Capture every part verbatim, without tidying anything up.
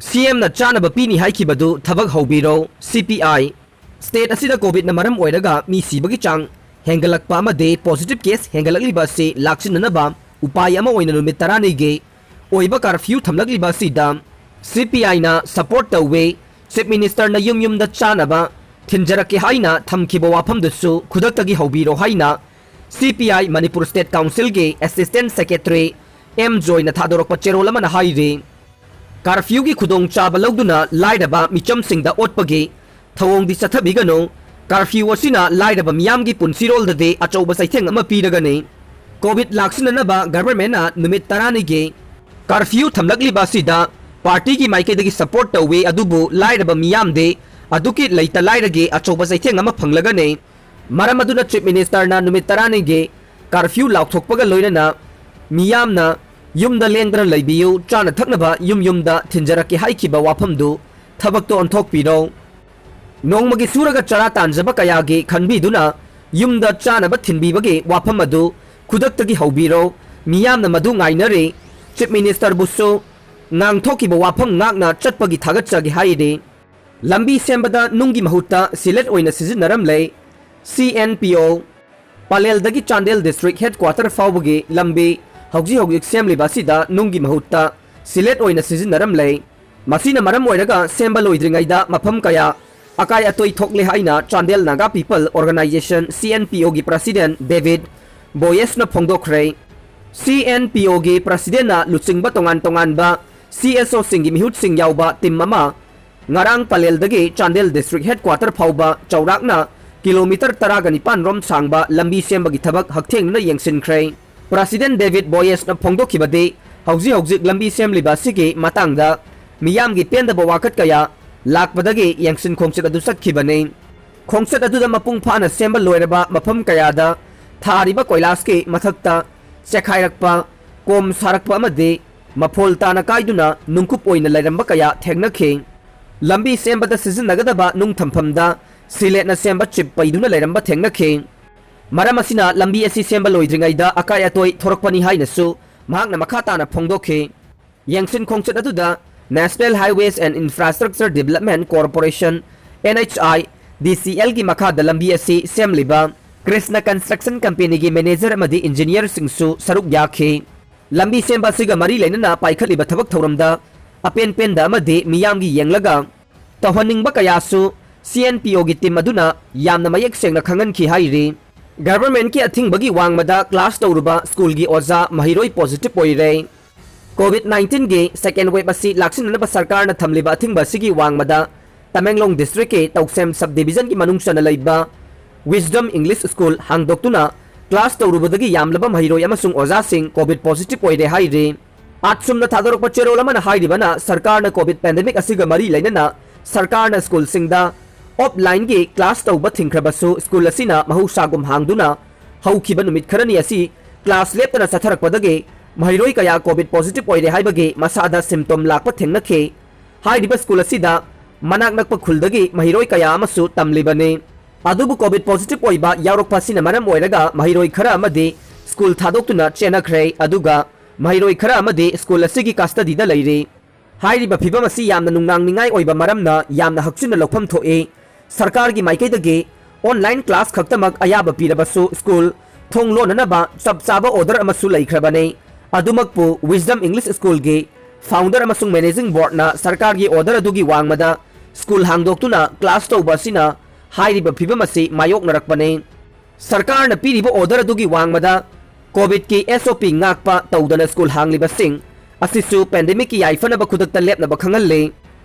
ꯁꯤ ꯑꯦꯝꯅ ꯆꯥꯅꯕ ꯄꯤꯅꯤ ꯍꯥꯏꯈꯤꯕꯗꯨ ꯊꯕꯛ ꯍꯧꯕꯤꯔꯣ꯫ ꯁꯤ ꯄꯤ ꯑꯥꯏ꯫ ꯁ꯭ꯇꯦꯠ ꯑꯁꯤꯗ ꯀꯣꯚꯤꯗꯅ ꯃꯔꯝ ꯑꯣꯏꯔꯒ ꯃꯤ ꯁꯤꯕꯒꯤ ꯆꯥꯡ ꯍꯦꯟꯒꯠꯂꯛꯄ ꯑꯃꯗꯤ ꯄꯣꯖꯤꯇꯤꯚ ꯀꯦꯁ ꯍꯦꯟꯒꯠꯂꯛꯂꯤꯕ ꯑꯁꯤ ꯂꯥꯛꯁꯤꯟꯅꯅꯕ ꯎꯄꯥꯏ ꯑꯃ ꯑꯣꯏꯅ ꯅꯨꯃꯤꯠ ꯇꯔꯥꯅꯤꯒꯤ ꯑꯣꯏꯕ ꯀꯥꯔꯐ꯭ꯌꯨ ꯊꯝꯂꯛꯂꯤꯕ ꯑꯁꯤꯗ ꯁꯤ ꯄꯤ ꯑꯥꯏꯅ ꯁꯄꯣꯔꯠ ꯇꯧꯋꯤ꯫ ꯆꯤꯐ ꯃꯤꯅꯤꯁꯇꯔꯅ ꯌꯨꯝ ꯌꯨꯝꯗ ꯆꯥꯅꯕ ꯊꯤꯟꯖꯔꯛꯀꯦ ꯍꯥꯏꯅ ꯊꯝꯈꯤꯕ ꯋꯥꯐꯝꯗꯨꯁꯨ ꯈꯨꯗꯛꯇꯒꯤ ꯍꯧꯕꯤꯔꯣ ꯍꯥꯏꯅ ꯁꯤ ꯄꯤ ꯑꯥꯏ ꯃꯅꯤꯄꯨꯔ ꯁ꯭ꯇꯦꯠ ꯀꯥꯎꯟꯁꯤꯜꯒꯤ ꯑꯦꯁꯤꯁꯇꯦꯟꯠ ꯁꯦꯀ꯭ꯔꯦꯇꯔꯤ ꯑꯦꯝ ꯖꯣꯏꯅ ꯊꯥꯗꯣꯔꯛꯄ ꯆꯦꯔꯣꯜ ꯑꯃꯅ ꯍꯥꯏꯔꯤ꯫ ꯀꯥꯔꯐ꯭ꯌꯨꯒꯤ ꯈꯨꯗꯣꯡꯆꯥꯕ ꯂꯧꯗꯨꯅ ꯂꯥꯏꯔꯕ ꯃꯤꯆꯝꯁꯤꯡꯗ ꯑꯣꯠꯄꯒꯤ ꯊꯧꯑꯣꯡꯗꯤ ꯆꯠꯊꯕꯤꯒꯅꯨ꯫ ꯀꯥꯔꯐ꯭ꯌꯨ ꯑꯁꯤꯅ ꯂꯥꯏꯔꯕ ꯃꯤꯌꯥꯝꯒꯤ ꯄꯨꯟꯁꯤꯔꯣꯜꯗꯗꯤ ꯑꯆꯧꯕ ꯆꯩꯊꯦꯡ ꯑꯃ ꯄꯤꯔꯒꯅꯤ꯫ ꯀꯣꯚꯤꯗ ꯂꯥꯛꯁꯤꯟꯅꯅꯕ ꯒꯚꯔꯟꯃꯦꯟꯠꯅ ꯅꯨꯃꯤꯠ ꯇꯔꯥꯅꯤꯒꯤ ꯀꯥꯔꯐ꯭ꯌꯨ ꯊꯝꯂꯛꯂꯤꯕ ꯑꯁꯤꯗ ꯄꯥꯔꯇꯤꯒꯤ ꯃꯥꯏꯀꯩꯗꯒꯤ ꯁꯄꯣꯔꯠ ꯇꯧꯏ, ꯑꯗꯨꯕꯨ ꯂꯥꯏꯔꯕ ꯃꯤꯌꯥꯝꯗꯤ ꯑꯗꯨꯛꯀꯤ ꯂꯩꯇ ꯂꯥꯏꯔꯒꯤ ꯑꯆꯧꯕ ꯆꯩꯊꯦꯡ ꯑꯃ ꯐꯪꯂꯒꯅꯤ꯫ ꯃꯔꯝ ꯑꯗꯨꯅ ꯆꯤꯐ ꯃꯤꯅꯤꯁꯇꯔꯅ ꯅꯨꯃꯤꯠ ꯇꯔꯥꯅꯤꯒꯤ ꯀꯥꯔꯐ꯭ꯌꯨ ꯂꯥꯎꯊꯣꯛꯄꯒ ꯂꯣꯏꯅꯅ ꯃꯤꯌꯥꯝꯅ ꯌꯨꯝꯗ ꯂꯦꯡꯗꯅ ꯂꯩꯕꯤꯌꯨ, ꯆꯥꯅ ꯊꯛꯅꯕ ꯌꯨꯝ ꯌꯨꯝꯗ ꯊꯤꯟꯖꯔꯛꯀꯦ ꯍꯥꯏꯈꯤꯕ ꯋꯥꯐꯝꯗꯨ ꯊꯕꯛꯇ ꯑꯣꯟꯊꯣꯛꯄꯤꯔꯣ꯫ ꯅꯣꯡꯃꯒꯤ ꯁꯨꯔꯒ ꯆꯔꯥ ꯇꯥꯟꯖꯕ ꯀꯌꯥꯒꯤ ꯈꯟꯕꯤꯗꯨꯅ ꯌꯨꯝꯗ ꯆꯥꯅꯕ ꯊꯤꯟꯕꯤꯕꯒꯤ ꯋꯥꯐꯝ ꯑꯗꯨ ꯈꯨꯗꯛꯇꯒꯤ ꯍꯧꯕꯤꯔꯣ꯫ ꯃꯤꯌꯥꯝꯅ ꯃꯗꯨ ꯉꯥꯏꯅꯔꯤ꯫ ꯆꯤꯐ ꯃꯤꯅꯤꯁꯇꯔꯕꯨꯁꯨ ꯉꯥꯡꯊꯣꯛꯈꯤꯕ ꯋꯥꯐꯝ ꯉꯥꯛꯅ ꯆꯠꯄꯒꯤ ꯊꯥꯒꯠꯆꯒꯦ ꯍꯥꯏꯔꯤ꯫ ꯂꯝꯕꯤ ꯁꯦꯝꯕꯗ ꯅꯨꯡꯒꯤ ꯃꯍꯨꯠꯇ ꯁꯤꯂꯦꯠ ꯑꯣꯏꯅ ꯁꯤꯖꯤꯟꯅꯔꯝꯂꯦ꯫ ꯁꯤ ꯑꯦꯟ ꯄꯤ ꯑꯣ꯫ ꯄꯂꯦꯜꯗꯒꯤ ꯆꯥꯟꯗꯦꯜ ꯗꯤꯁꯇ꯭ꯔꯤꯛ ꯍꯦꯗꯀ꯭ꯋꯥꯇꯔ ꯐꯥꯎꯕꯒꯤ ꯂꯝꯕꯤ ꯍꯧꯖꯤꯛ ꯍꯧꯖꯤꯛ ꯁꯦꯝꯂꯤꯕ ꯑꯁꯤꯗ ꯅꯨꯡꯒꯤ ꯃꯍꯨꯠꯇ ꯁꯤꯂꯦꯠ ꯑꯣꯏꯅ ꯁꯤꯖꯤꯟꯅꯔꯝꯂꯦ꯫ ꯃꯁꯤꯅ ꯃꯔꯝ ꯑꯣꯏꯔꯒ ꯁꯦꯝꯕ ꯂꯣꯏꯗ꯭ꯔꯤꯉꯩꯗ ꯃꯐꯝ ꯀꯌꯥ ꯑꯀꯥꯏ ꯑꯇꯣꯏ ꯊꯣꯛꯂꯦ ꯍꯥꯏꯅ Chandel Naga people organisation, C N P ꯑꯣꯒꯤ ꯄ꯭ꯔꯁꯤꯗꯦꯟꯠ ꯗꯦꯕꯤꯗ ꯕꯣꯌꯦꯁꯅ ꯐꯣꯡꯗꯣꯛꯈ꯭ꯔꯦ꯫ ꯁꯤ ꯑꯦꯟ ꯄꯤ ꯑꯣꯒꯤ ꯄ꯭ꯔꯁꯤꯗꯦꯟꯠꯅ ꯂꯨꯆꯤꯡꯕ ꯇꯣꯉꯥꯟ ꯇꯣꯉꯥꯟꯕ ꯁꯤ ꯑꯦꯁ ꯑꯣꯁꯤꯡꯒꯤ ꯃꯤꯍꯨꯠꯁꯤꯡ ꯌꯥꯎꯕ ꯇꯤꯝ ꯑꯃ ꯉꯔꯥꯡ ꯄꯂꯦꯜꯗꯒꯤ ꯆꯥꯟꯗꯦꯜ ꯗꯤꯁꯇ꯭ꯔꯤꯛ ꯍꯦꯗꯀ꯭ꯋꯥꯇꯔ ꯐꯥꯎꯕ ꯆꯥꯎꯔꯥꯛꯅ ꯀꯤꯂꯣꯃꯤꯇꯔ ꯇꯔꯥꯒ ꯅꯤꯄꯥꯟ ꯔꯣꯝ ꯁꯥꯡꯕ ꯂꯝꯕꯤ ꯁꯦꯝꯕꯒꯤ ꯊꯕꯛ ꯍꯛꯊꯦꯡꯅꯅ ꯌꯦꯡꯁꯤꯟꯈ꯭ꯔꯦ꯫ ꯄ꯭ꯔꯁꯤꯗꯦꯟꯠ ꯗꯦꯕꯤꯗ ꯕꯣꯌꯦꯁꯅ ꯐꯣꯡꯗꯣꯛꯈꯤꯕꯗꯤ, ꯍꯧꯖꯤꯛ ꯍꯧꯖꯤꯛ ꯂꯝꯕꯤ ꯁꯦꯝꯂꯤꯕ ꯑꯁꯤꯒꯤ ꯃꯇꯥꯡꯗ ꯃꯤꯌꯥꯝꯒꯤ ꯄꯦꯟꯗꯕ ꯋꯥꯀꯠ ꯀꯌꯥ ꯂꯥꯛꯄꯗꯒꯤ ꯌꯦꯡꯁꯤꯟ ꯈꯣꯡꯆꯠ ꯑꯗꯨ ꯆꯠꯈꯤꯕꯅꯤ꯫ ꯈꯣꯡꯆꯠ ꯑꯗꯨꯗ ꯃꯄꯨꯡ ꯐꯥꯅ ꯁꯦꯝꯕ ꯂꯣꯏꯔꯕ ꯃꯐꯝ ꯀꯌꯥꯗ ꯊꯥꯔꯤꯕ ꯀꯣꯏꯂꯥꯁꯀꯤ ꯃꯊꯛꯇ ꯆꯦꯈꯥꯏꯔꯛꯄ, ꯀꯣꯝ ꯁꯥꯔꯛꯄ ꯑꯃꯗꯤ ꯃꯐꯣꯜ ꯇꯥꯅ ꯀꯥꯏꯗꯨꯅ ꯅꯨꯡꯀꯨꯞ ꯑꯣꯏꯅ ꯂꯩꯔꯝꯕ ꯀꯌꯥ ꯊꯦꯡꯅꯈꯤ꯫ ꯂꯝꯕꯤ ꯁꯦꯝꯕꯗ ꯁꯤꯖꯤꯟꯅꯒꯗꯕ ꯅꯨꯡ ꯊꯝꯐꯝꯗ ꯁꯤꯂꯦꯠꯅ ꯁꯦꯝꯕ ꯆꯤꯞ ꯄꯩꯗꯨꯅ ꯂꯩꯔꯝꯕ ꯊꯦꯡꯅꯈꯤ꯫ ꯃꯔꯝ ꯑꯁꯤꯅ ꯂꯝꯕꯤ ꯑꯁꯤ ꯁꯦꯝꯕ ꯂꯣꯏꯗ꯭ꯔꯤꯉꯩꯗ ꯑꯀꯥꯏ ꯑꯇꯣꯏ ꯊꯣꯔꯛꯄꯅꯤ ꯍꯥꯏꯅꯁꯨ ꯃꯍꯥꯛꯅ ꯃꯈꯥ ꯇꯥꯅ ꯐꯣꯡꯗꯣꯛꯈꯤ꯫ ꯌꯦꯡꯁꯤꯟ ꯈꯣꯡꯆꯠ ꯑꯗꯨꯗ National Highways and Infrastructure Development Corporation, N H I D C L ꯒꯤ ꯃꯈꯥꯗ ꯂꯝꯕꯤ ꯑꯁꯤ ꯁꯦꯝꯂꯤꯕ ꯀ꯭ꯔꯤꯁꯅ Construction Company ꯒꯤ manager ꯑꯃꯗꯤ engineer ꯁꯤꯡꯁꯨ ꯁꯔꯨꯛ ꯌꯥꯈꯤ꯫ ꯂꯝꯕꯤ ꯁꯦꯝꯕ ꯑꯁꯤꯒ ꯃꯔꯤ ꯂꯩꯅꯅ ꯄꯥꯏꯈꯠꯂꯤꯕ ꯊꯕꯛ ꯊꯧꯔꯝꯗ ꯑꯄꯦꯟ ꯄꯦꯟꯗ ꯑꯃꯗꯤ ꯃꯤꯌꯥꯝꯒꯤ ꯌꯦꯡꯂꯒ ꯇꯧꯍꯟꯅꯤꯡꯕ ꯀꯌꯥꯁꯨ C N P O ꯒꯤ team ꯑꯗꯨꯅ ꯌꯥꯝꯅ ꯃꯌꯦꯛ ꯁꯦꯡꯅ ꯈꯪꯍꯟꯈꯤ ꯍꯥꯏꯔꯤ꯫ Government ꯀꯤ ꯑꯊꯤꯡꯕꯒꯤ ꯋꯥꯡꯃꯗ class ꯇꯧꯔꯨꯕ school ꯒꯤ ꯑꯣꯖꯥ ꯃꯍꯩꯔꯣꯏ positive ꯑꯣꯏꯔꯦ꯫ COVID nineteen ꯒꯤ second wave ꯑꯁꯤ ꯂꯥꯛꯁꯤꯟꯅꯅꯕ ꯁꯔꯀꯥꯔꯅ ꯊꯝꯂꯤꯕ ꯑꯊꯤꯡꯕ ꯑꯁꯤꯒꯤ ꯋꯥꯡꯃꯗ ꯇꯃꯦꯡꯂꯣꯡ district ꯀꯤ ꯇꯧꯁꯦꯝ sub division ꯒꯤ ꯃꯅꯨꯡ ꯆꯟꯅ ꯂꯩꯕ Wisdom English School ꯍꯥꯡꯗꯣꯛꯇꯨꯅ class ꯇꯧꯔꯨꯕꯗꯒꯤ ꯌꯥꯝꯂꯕ ꯃꯍꯩꯔꯣꯏ ꯑꯃꯁꯨꯡ ꯑꯣꯖꯥꯁꯤꯡ COVID positive ꯑꯣꯏꯔꯦ ꯍꯥꯏꯔꯤ꯫ ꯑꯥꯠꯁꯨꯝꯅ ꯊꯥꯗꯣꯔꯛꯄ ꯆꯦꯔꯣꯜ ꯑꯃꯅ ꯍꯥꯏꯔꯤꯕꯅ ꯁꯔꯀꯥꯔꯅ COVID pandemic ꯑꯁꯤꯒ ꯃꯔꯤ ꯂꯩꯅꯅ ꯁꯔꯀꯥꯔꯅ school ꯁꯤꯡꯗ offline ꯒꯤ class ꯇꯧꯕ ꯊꯤꯡꯈ꯭ꯔꯕꯁꯨ school ꯑꯁꯤꯅ ꯃꯍꯧꯁꯥꯒꯨꯝ ꯍꯥꯡꯗꯨꯅ ꯍꯧꯈꯤꯕ ꯅꯨꯃꯤꯠ ꯈꯔꯅꯤ ꯑꯁꯤ class ꯂꯦꯞꯇꯅ ꯆꯠꯊꯔꯛꯄꯗꯒꯤ ꯃꯍꯩꯔꯣꯏ ꯀꯌꯥ COVID positive ꯑꯣꯏꯔꯦ ꯍꯥꯏꯕꯒꯤ ꯃꯁꯥꯗ symptom ꯂꯥꯛꯄ ꯊꯦꯡꯅꯈꯤ꯫ ꯍꯥꯏꯔꯤꯕ school ꯑꯁꯤꯗ ꯃꯅꯥꯛ ꯅꯛꯄ ꯈꯨꯜꯗꯒꯤ ꯃꯍꯩꯔꯣꯏ ꯀꯌꯥ ꯑꯃꯁꯨ ꯇꯝꯂꯤꯕꯅꯤ꯫ ꯑꯗꯨꯕꯨ COVID positive ꯑꯣꯏꯕ ꯌꯥꯎꯔꯛꯄ ꯑꯁꯤꯅ ꯃꯔꯝ ꯑꯣꯏꯔꯒ ꯃꯍꯩꯔꯣꯏ ꯈꯔ ꯑꯃꯗꯤ school ꯊꯥꯗꯣꯛꯇꯨꯅ ꯆꯦꯟꯅꯈ꯭ꯔꯦ, ꯑꯗꯨꯒ ꯃꯍꯩꯔꯣꯏ ꯈꯔ ꯑꯃꯗꯤ school ꯑꯁꯤꯒꯤ custody ꯗ ꯂꯩꯔꯤ꯫ ꯍꯥꯏꯔꯤꯕ ꯐꯤꯚꯝ ꯑꯁꯤ ꯌꯥꯝꯅ ꯅꯨꯡꯅꯥꯡꯅꯤꯡꯉꯥꯏ ꯑꯣꯏꯕ ꯃꯔꯝꯅ ꯌꯥꯝꯅ ꯍꯛꯆꯤꯟꯅ ꯂꯧꯐꯝ ꯊꯣꯛꯏ꯫ ꯁꯔꯀꯥꯔꯒꯤ ꯃꯥꯏꯀꯩꯗꯒꯤ online class ꯈꯛꯇꯃꯛ ꯑꯌꯥꯕ ꯄꯤꯔꯕꯁꯨ school ꯊꯣꯡ ꯂꯣꯟꯅꯅꯕ ꯆꯞ ꯆꯥꯕ order ꯑꯃꯁꯨ ꯂꯩꯈ꯭ꯔꯕꯅꯤ꯫ ꯑꯗꯨꯃꯛꯄꯨ Wisdom English School ꯒꯤ founder ꯑꯃꯁꯨꯡ managing board ꯅ ꯁꯔꯀꯥꯔꯒꯤ order ꯑꯗꯨꯒꯤ ꯋꯥꯡꯃꯗ school ꯍꯥꯡꯗꯣꯛꯇꯨꯅ class ꯇꯧꯕ ꯑꯁꯤꯅ ꯍꯥꯏꯔꯤꯕ ꯐꯤꯚꯝ ꯑꯁꯤ ꯃꯥꯌꯣꯛꯅꯔꯛꯄꯅꯤ꯫ ꯁꯔꯀꯥꯔꯅ ꯄꯤꯔꯤꯕ order ꯑꯗꯨꯒꯤ ꯋꯥꯡꯃꯗ COVID ꯀꯤ S O P ꯉꯥꯛꯄ ꯇꯧꯗꯅ school ꯍꯥꯡꯂꯤꯕꯁꯤꯡ ꯑꯁꯤꯁꯨ pandemic ꯀꯤ ꯌꯥꯏꯐꯅꯕ ꯈꯨꯗꯛꯇ ꯂꯦꯞꯅꯕ ꯈꯪꯍꯜꯂꯤ꯫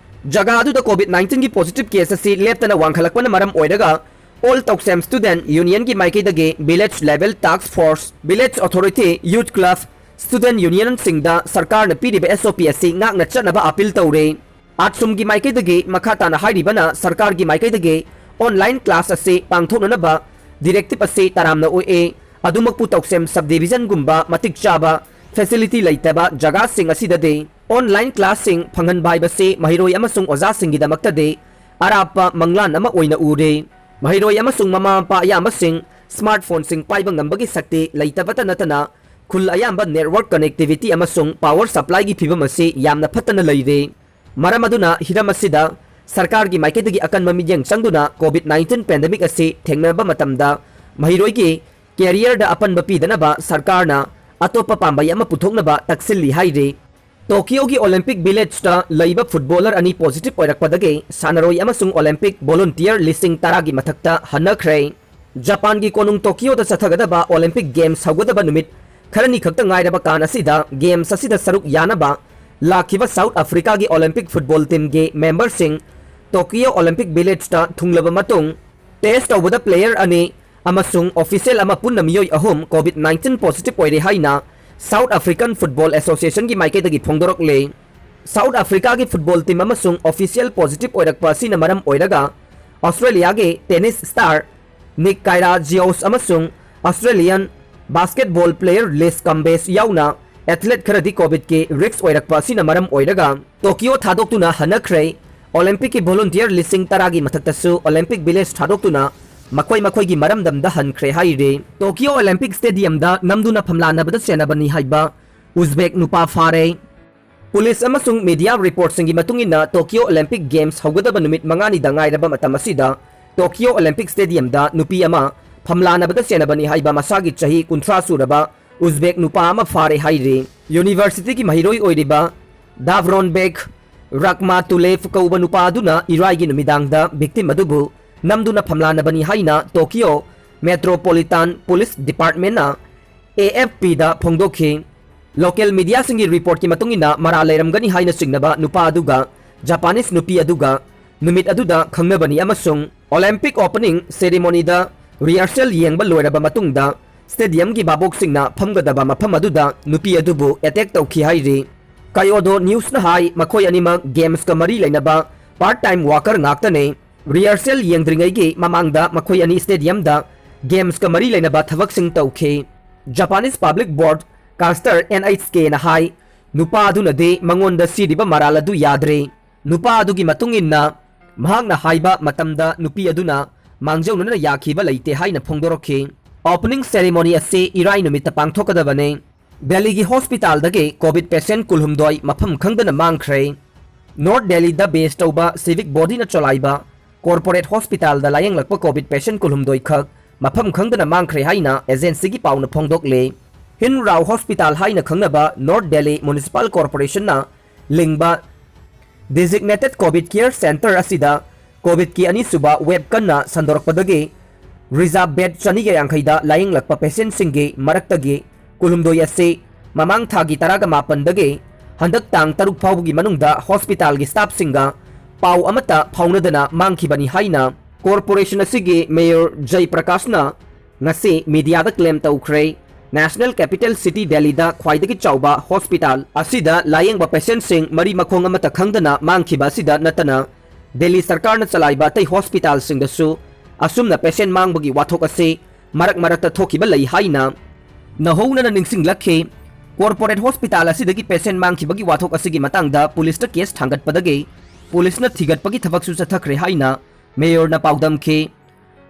ꯖꯒꯥ ꯑꯗꯨꯗ COVID nineteen ꯒꯤ positive case ꯑꯁꯤ ꯂꯦꯞꯇꯅ ꯋꯥꯡꯈꯠꯂꯛꯄꯅ ꯃꯔꯝ ꯑꯣꯏꯔꯒ All Toksem Student Union ꯒꯤ ꯃꯥꯏꯀꯩꯗꯒꯤ village level task force, village authority, youth club, student union ꯁꯤꯡꯗ ꯁꯔꯀꯥꯔꯅ ꯄꯤꯔꯤꯕ S O P ꯑꯁꯤ ꯉꯥꯛꯅ ꯆꯠꯅꯕ appeal ꯇꯧꯔꯤ꯫ ꯑꯥꯠꯁꯨꯝꯒꯤ ꯃꯥꯏꯀꯩꯗꯒꯤ ꯃꯈꯥ ꯇꯥꯅ ꯍꯥꯏꯔꯤꯕꯅ ꯁꯔꯀꯥꯔꯒꯤ ꯃꯥꯏꯀꯩꯗꯒꯤ online class ꯑꯁꯤ ꯄꯥꯡꯊꯣꯛꯅꯅꯕ directive ꯑꯁꯤ ꯇꯔꯥꯝꯅ ꯑꯣꯛꯏ꯫ ꯑꯗꯨꯃꯛꯄꯨ ꯇꯧꯁꯦꯝ sub division ꯒꯨꯝꯕ ꯃꯇꯤꯛ ꯆꯥꯕ facility ꯂꯩꯇꯕ ꯖꯒꯥꯁꯤꯡ ꯑꯁꯤꯗꯗꯤ online class ꯁꯤꯡ ꯐꯪꯍꯟꯕ ꯍꯥꯏꯕꯁꯤ ꯃꯍꯩꯔꯣꯏ ꯑꯃꯁꯨꯡ ꯑꯣꯖꯥꯁꯤꯡꯒꯤꯗꯃꯛꯇꯗꯤ ꯑꯔꯥꯞꯄ ꯃꯪꯂꯥꯟ ꯑꯃ ꯑꯣꯏꯅ ꯎꯔꯦ꯫ ꯃꯍꯩꯔꯣꯏ ꯑꯃꯁꯨꯡ ꯃꯃꯥ ꯃꯄꯥ ꯑꯌꯥꯝꯕꯁꯤꯡ smartphone ꯁꯤꯡ ꯄꯥꯏꯕ ꯉꯝꯕꯒꯤ ꯁꯛꯇꯤ ꯂꯩꯇꯕꯇ ꯅꯠꯇꯅ ꯈꯨꯜ ꯑꯌꯥꯝꯕ network connectivity ꯑꯃꯁꯨꯡ power supplyꯒꯤ ꯐꯤꯚꯝ ꯑꯁꯤ ꯌꯥꯝꯅ ꯐꯠꯇꯅ ꯂꯩꯔꯦ꯫ ꯃꯔꯝ ꯑꯗꯨꯅ ꯍꯤꯔꯝ ꯑꯁꯤꯗ ꯁꯔꯀꯥꯔꯒꯤ ꯃꯥꯏꯀꯩꯗꯒꯤ ꯑꯀꯟꯕ ꯃꯤꯠꯌꯦꯡ ꯆꯪꯗꯨꯅ COVID nineteen pandemic ꯑꯁꯤ ꯊꯦꯡꯅꯕ ꯃꯇꯝꯗ ꯃꯍꯩꯔꯣꯏꯒꯤ careerꯗ ꯑꯄꯟꯕ ꯄꯤꯗꯅꯕ ꯁꯔꯀꯥꯔꯅ ꯑꯇꯣꯞꯄ ꯄꯥꯝꯕꯩ ꯑꯃ ꯄꯨꯊꯣꯛꯅꯕ ꯇꯛꯁꯤꯜꯂꯤ ꯍꯥꯏꯔꯤ꯫ ꯇꯣꯀꯤꯌꯣꯒꯤ Olympic Villageꯇ ꯂꯩꯕ footballer ꯑꯅꯤ positive ꯑꯣꯏꯔꯛꯄꯗꯒꯤ ꯁꯥꯟꯅꯔꯣꯏ ꯑꯃꯁꯨꯡ Olympic volunteer ꯂꯤꯁꯤꯡ ꯇꯔꯥꯒꯤ ꯃꯊꯛꯇ ꯍꯟꯅꯈ꯭ꯔꯦ꯫ ꯖꯄꯥꯟꯒꯤ ꯀꯣꯅꯨꯡ ꯇꯣꯀꯤꯌꯣꯗ ꯆꯠꯊꯒꯗꯕ Olympic Games ꯍꯧꯒꯗꯕ ꯅꯨꯃꯤꯠ ꯈꯔꯅꯤ ꯈꯛꯇ ꯉꯥꯏꯔꯕ ꯀꯥꯟ ꯑꯁꯤꯗ Games ꯑꯁꯤꯗ ꯁꯔꯨꯛ ꯌꯥꯅꯕ ꯂꯥꯛꯈꯤꯕ South Africaꯒꯤ Olympic football teamꯒꯤ memberꯁꯤꯡ Tokyo Olympic Villageꯇ ꯊꯨꯡꯂꯕ ꯃꯇꯨꯡ, test ꯇꯧꯕꯗ player ꯑꯅꯤ ꯑꯃꯁꯨꯡ official ꯑꯃ ꯄꯨꯟꯅ ꯃꯤꯑꯣꯏ ꯑꯍꯨꯝ COVID nineteen positive ꯑꯣꯏꯔꯦ ꯍꯥꯏꯅ South African Football Associationꯒꯤ ꯃꯥꯏꯀꯩꯗꯒꯤ ꯐꯣꯡꯗꯣꯔꯛꯂꯦ꯫ South Africaꯒꯤ football team ꯑꯃꯁꯨꯡ official positive ꯑꯣꯏꯔꯛꯄ ꯑꯁꯤꯅ ꯃꯔꯝ ꯑꯣꯏꯔꯒ Australiaꯒꯤ tennis star Nick Kyrgios ꯑꯃꯁꯨꯡ Australian basketball player Liz Cambage ꯌꯥꯎꯅ athlete ꯈꯔꯗꯤ COVIDꯀꯤ risk ꯑꯣꯏꯔꯛꯄ ꯑꯁꯤꯅ ꯃꯔꯝ ꯑꯣꯏꯔꯒ Tokyo ꯊꯥꯗꯣꯛꯇꯨꯅ ꯍꯟꯅꯈ꯭ꯔꯦ꯫ Olympicꯀꯤ volunteer ꯂꯤꯁꯤꯡ ꯇꯔꯥꯒꯤ ꯃꯊꯛꯇꯁꯨ Olympic Village ꯊꯥꯗꯣꯛꯇꯨꯅ ꯃꯈꯣꯏ ꯃꯈꯣꯏꯒꯤ ꯃꯔꯝꯗꯝꯗ ꯍꯟꯈ꯭ꯔꯦ ꯍꯥꯏꯔꯤ꯫ Tokyo Olympic Stadiumꯗ ꯅꯝꯗꯨꯅ ꯐꯝꯂꯥꯟꯅꯕꯗ ꯆꯦꯟꯅꯕꯅꯤ ꯍꯥꯏꯕ Uzbek ꯅꯨꯄꯥ ꯐꯥꯔꯦ꯫ Police ꯑꯃꯁꯨꯡ media reportꯁꯤꯡꯒꯤ ꯃꯇꯨꯡ ꯏꯟꯅ Tokyo Olympic Games ꯍꯧꯒꯗꯕ ꯅꯨꯃꯤꯠ ꯃꯉꯥꯅꯤꯗ ꯉꯥꯏꯔꯕ ꯃꯇꯝ ꯑꯁꯤꯗ Tokyo Olympic Stadiumꯗ ꯅꯨꯄꯤ ꯑꯃ ꯐꯝꯂꯥꯟꯅꯕꯗ ꯆꯦꯟꯅꯕꯅꯤ ꯍꯥꯏꯕ ꯃꯁꯥꯒꯤ ꯆꯍꯤ ꯀꯨꯟꯊ꯭ꯔꯥ ꯁꯨꯔꯕ Uzbek ꯅꯨꯄꯥ ꯑꯃ ꯐꯥꯔꯦ ꯍꯥꯏꯔꯤ꯫ Universityꯒꯤ ꯃꯍꯩꯔꯣꯏ ꯑꯣꯏꯔꯤꯕ Davronbek Rakhmatullaev ꯀꯧꯕ ꯅꯨꯄꯥ ꯑꯗꯨꯅ ꯏꯔꯥꯏꯒꯤ ꯅꯨꯃꯤꯗꯥꯡꯗ victim ꯑꯗꯨꯕꯨ ꯅꯝꯗꯨꯅ ꯐꯝꯂꯥꯟꯅꯕꯅꯤ ꯍꯥꯏꯅ Tokyo Metropolitan Police Departmentꯅ AFPꯗ ꯐꯣꯡꯗꯣꯛꯈꯤ꯫ Local mediaꯁꯤꯡꯒꯤ reportꯀꯤ ꯃꯇꯨꯡ ꯏꯟꯅ ꯃꯔꯥꯜ ꯂꯩꯔꯝꯒꯅꯤ ꯍꯥꯏꯅ ꯆꯤꯡꯅꯕ ꯅꯨꯄꯥ ꯑꯗꯨꯒ Japanese ꯅꯨꯄꯤ ꯑꯗꯨꯒ ꯅꯨꯃꯤꯠ ꯑꯗꯨꯗ ꯈꯪꯅꯕꯅꯤ ꯑꯃꯁꯨꯡ Olympic opening ceremonyꯗ rehearsal ꯌꯦꯡꯕ ꯂꯣꯏꯔꯕ ꯃꯇꯨꯡꯗ stadiumꯒꯤ ꯚꯥꯕꯣꯛꯁꯤꯡꯅ ꯐꯝꯒꯗꯕ ꯃꯐꯝ ꯑꯗꯨꯗ ꯅꯨꯄꯤ ꯑꯗꯨꯕꯨ attack ꯇꯧꯈꯤ ꯍꯥꯏꯔꯤ꯫ Kyodo Newsꯅ ꯍꯥꯏ, ꯃꯈꯣꯏ ꯑꯅꯤꯃꯛ Gamesꯀ ꯃꯔꯤ ꯂꯩꯅꯕ part time worker ꯉꯥꯛꯇꯅꯤ꯫ Rehearsal ꯌꯦꯡꯗ꯭ꯔꯤꯉꯩꯒꯤ ꯃꯃꯥꯡꯗ ꯃꯈꯣꯏ ꯑꯅꯤ stadiumꯗ Gamesꯀ ꯃꯔꯤ ꯂꯩꯅꯕ ꯊꯕꯛꯁꯤꯡ ꯇꯧꯈꯤ꯫ Japanese Public Broadcaster NHKꯅ ꯍꯥꯏ, ꯅꯨꯄꯥ ꯑꯗꯨꯅꯗꯤ ꯃꯉꯣꯟꯗ ꯁꯤꯔꯤꯕ ꯃꯔꯥꯜ ꯑꯗꯨ ꯌꯥꯗ꯭ꯔꯦ꯫ ꯅꯨꯄꯥ ꯑꯗꯨꯒꯤ ꯃꯇꯨꯡ ꯏꯟꯅ ꯃꯍꯥꯛꯅ ꯍꯥꯏꯕ ꯃꯇꯝꯗ ꯅꯨꯄꯤ ꯑꯗꯨꯅ ꯃꯥꯡꯖꯧꯅꯅ ꯌꯥꯈꯤꯕ ꯂꯩꯇꯦ ꯍꯥꯏꯅ ꯐꯣꯡꯗꯣꯔꯛꯈꯤ꯫ Opening ceremony ꯑꯁꯤ ꯏꯔꯥꯏ ꯅꯨꯃꯤꯠꯇ ꯄꯥꯡꯊꯣꯛꯀꯗꯕꯅꯤ꯫ ꯗꯦꯜꯂꯤꯒꯤ ꯍꯣꯁꯄꯤꯇꯥꯜꯗꯒꯤ ꯀꯣꯚꯤꯗ ꯄꯦꯁꯦꯟꯠ ꯀꯨꯟꯍꯨꯝꯗꯣꯏ ꯃꯐꯝ ꯈꯪꯗꯅ ꯃꯥꯡꯈ꯭ꯔꯦ꯫ ꯅꯣꯔꯊ ꯗꯦꯜꯂꯤꯗ ꯕꯦꯖ ꯇꯧꯕ ꯁꯤꯚꯤꯛ ꯕꯣꯗꯤꯅ ꯆꯂꯥꯏꯕ ꯀꯣꯔꯄꯣꯔꯦꯠ ꯍꯣꯁꯄꯤꯇꯥꯜꯗ ꯂꯥꯌꯦꯡꯂꯛꯄ ꯀꯣꯚꯤꯗ ꯄꯦꯁꯦꯟꯠ ꯀꯨꯟꯍꯨꯝꯗꯣꯏ ꯈꯛ ꯃꯐꯝ ꯈꯪꯗꯅ ꯃꯥꯡꯈ꯭ꯔꯦ ꯍꯥꯏꯅ ꯑꯦꯖꯦꯟꯁꯤꯒꯤ ꯄꯥꯎꯅ ꯐꯣꯡꯗꯣꯛꯂꯦ꯫ ꯍꯤꯟ ꯔꯥꯎ ꯍꯣꯁꯄꯤꯇꯥꯜ ꯍꯥꯏꯅ ꯈꯪꯅꯕ ꯅꯣꯔꯊ ꯗꯦꯜꯂꯤ ꯃ꯭ꯌꯨꯅꯤꯁꯤꯄꯥꯜ ꯀꯣꯔꯄꯣꯔꯦꯁꯟꯅ ꯂꯤꯡꯕ ꯗꯤꯖꯤꯒꯅꯦꯇꯦꯗ ꯀꯣꯚꯤꯗ ꯀꯦꯌꯔ ꯁꯦꯟꯇꯔ ꯑꯁꯤꯗ ꯀꯣꯚꯤꯗꯀꯤ ꯑꯅꯤꯁꯨꯕ ꯋꯦꯕ ꯀꯟꯅ ꯁꯟꯗꯣꯔꯛꯄꯗꯒꯤ ꯔꯤꯖꯥꯔꯚ ꯕꯦꯗ ꯆꯅꯤꯒ ꯌꯥꯡꯈꯩꯗ ꯂꯥꯌꯦꯡꯂꯛꯄ ꯄꯦꯁꯦꯟꯠꯁꯤꯡꯒꯤ ꯃꯔꯛꯇꯒꯤ ꯀꯨꯟꯍꯨꯝꯗꯣꯏ ꯑꯁꯤ ꯃꯃꯥꯡ ꯊꯥꯒꯤ ꯇꯔꯥꯒ ꯃꯥꯄꯟꯗꯒꯤ ꯍꯟꯗꯛ ꯇꯥꯡ ꯇꯔꯨꯛ ꯐꯥꯎꯕꯒꯤ ꯃꯅꯨꯡꯗ ꯍꯣꯁꯄꯤꯇꯥꯜꯒꯤ ꯁ꯭ꯇꯥꯐꯁꯤꯡꯒ ꯄꯥꯎ ꯑꯃꯠꯇ ꯐꯥꯎꯅꯗꯅ ꯃꯥꯡꯈꯤꯕꯅꯤ ꯍꯥꯏꯅ ꯀꯣꯔꯄꯣꯔꯦꯁꯟ ꯑꯁꯤꯒꯤ ꯃꯦꯌꯔ ꯖꯩ ꯄ꯭ꯔꯀꯥꯁꯅ ꯉꯁꯤ ꯃꯤꯗꯤꯌꯥꯗ ꯀ꯭ꯂꯦꯝ ꯇꯧꯈ꯭ꯔꯦ꯫ ꯅꯦꯁꯅꯦꯜ ꯀꯦꯄꯤꯇꯦꯜ ꯁꯤꯇꯤ ꯗꯦꯜꯂꯤꯗ ꯈ꯭ꯋꯥꯏꯗꯒꯤ ꯆꯥꯎꯕ ꯍꯣꯁꯄꯤꯇꯥꯜ ꯑꯁꯤꯗ ꯂꯥꯌꯦꯡꯕ ꯄꯦꯁꯦꯟꯠꯁꯤꯡ ꯃꯔꯤ ꯃꯈꯣꯡ ꯑꯃꯠꯇ ꯈꯪꯗꯅ ꯃꯥꯡꯈꯤꯕ ꯑꯁꯤꯗ ꯅꯠꯇꯅ ꯗꯦꯜꯂꯤ ꯁꯔꯀꯥꯔꯅ ꯆꯂꯥꯏꯕ ꯑꯇꯩ ꯍꯣꯁꯄꯤꯇꯥꯜꯁꯤꯡꯗꯁꯨ ꯑꯁꯨꯝꯅ ꯄꯦꯁꯦꯟꯠ ꯃꯥꯡꯕꯒꯤ ꯋꯥꯊꯣꯛ ꯑꯁꯤ ꯃꯔꯛ ꯃꯔꯛꯇ ꯊꯣꯛꯈꯤꯕ ꯂꯩ ꯍꯥꯏꯅ ꯅꯧꯍꯧꯅꯅ ꯅꯤꯡꯁꯤꯡꯂꯛꯈꯤ꯫ ꯀꯣꯔꯄꯣꯔꯦꯠ ꯍꯣꯁꯄꯤꯇꯥꯜ ꯑꯁꯤꯗꯒꯤ ꯄꯦꯁꯦꯟꯠ ꯃꯥꯡꯈꯤꯕꯒꯤ ꯋꯥꯊꯣꯛ ꯑꯁꯤꯒꯤ ꯃꯇꯥꯡꯗ ꯄꯨꯂꯤꯁꯇ ꯀꯦꯁ ꯊꯥꯡꯒꯠꯄꯗꯒꯤ ꯄꯨꯂꯤꯁꯅ ꯊꯤꯒꯠꯄꯒꯤ ꯊꯕꯛꯁꯨ ꯆꯠꯊꯈ꯭ꯔꯦ ꯍꯥꯏꯅ ꯃꯦꯌꯔꯅ ꯄꯥꯎꯗꯝꯈꯤ꯫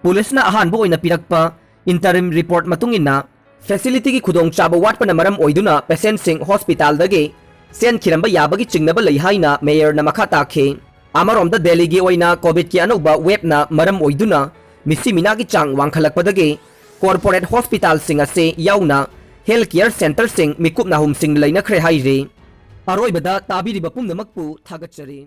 ꯄꯨꯂꯤꯁꯅ ꯑꯍꯥꯟꯕ ꯑꯣꯏꯅ ꯄꯤꯔꯛꯄ ꯏꯟꯇꯔꯤꯝ ꯔꯤꯄꯣꯔꯠ ꯃꯇꯨꯡ ꯏꯟꯅ, ꯐꯦꯁꯤꯂꯤꯇꯤꯒꯤ ꯈꯨꯗꯣꯡꯆꯥꯕ ꯋꯥꯠꯄꯅ ꯃꯔꯝ ꯑꯣꯏꯗꯨꯅ ꯄꯦꯁꯦꯟꯠꯁꯤꯡ ꯍꯣꯁꯄꯤꯇꯥꯜꯗꯒꯤ ꯆꯦꯟꯈꯤꯔꯝꯕ ꯌꯥꯕꯒꯤ ꯆꯤꯡꯅꯕ ꯂꯩ ꯍꯥꯏꯅ ꯃꯦꯌꯔꯅ ꯃꯈꯥ ꯇꯥꯈꯤ꯫ ꯑꯃꯔꯣꯝꯗ, ꯗꯦꯜꯂꯤꯒꯤ ꯑꯣꯏꯅ ꯀꯣꯚꯤꯗꯀꯤ ꯑꯅꯧꯕ ꯋꯦꯕꯅ ꯃꯔꯝ ꯑꯣꯏꯗꯨꯅ ꯃꯤꯁꯤ ꯃꯤꯅꯥꯒꯤ ꯆꯥꯡ ꯋꯥꯡꯈꯠꯂꯛꯄꯗꯒꯤ ꯀꯣꯔꯄꯣꯔꯦꯠ ꯍꯣꯁꯄꯤꯇꯥꯜꯁꯤꯡ ꯑꯁꯤ ꯌꯥꯎꯅ ꯍꯦꯜꯊ ꯀꯦꯌꯔ ꯁꯦꯟꯇꯔꯁꯤꯡ ꯃꯤꯀꯨꯞ ꯅꯥꯍꯨꯝꯁꯤꯡꯅ ꯂꯩꯅꯈ꯭ꯔꯦ ꯍꯥꯏꯔꯤ꯫ ꯑꯔꯣꯏꯕꯗ ꯇꯥꯕꯤꯔꯤꯕ ꯄꯨꯝꯅꯃꯛꯄꯨ ꯊꯥꯒꯠꯆꯔꯤ꯫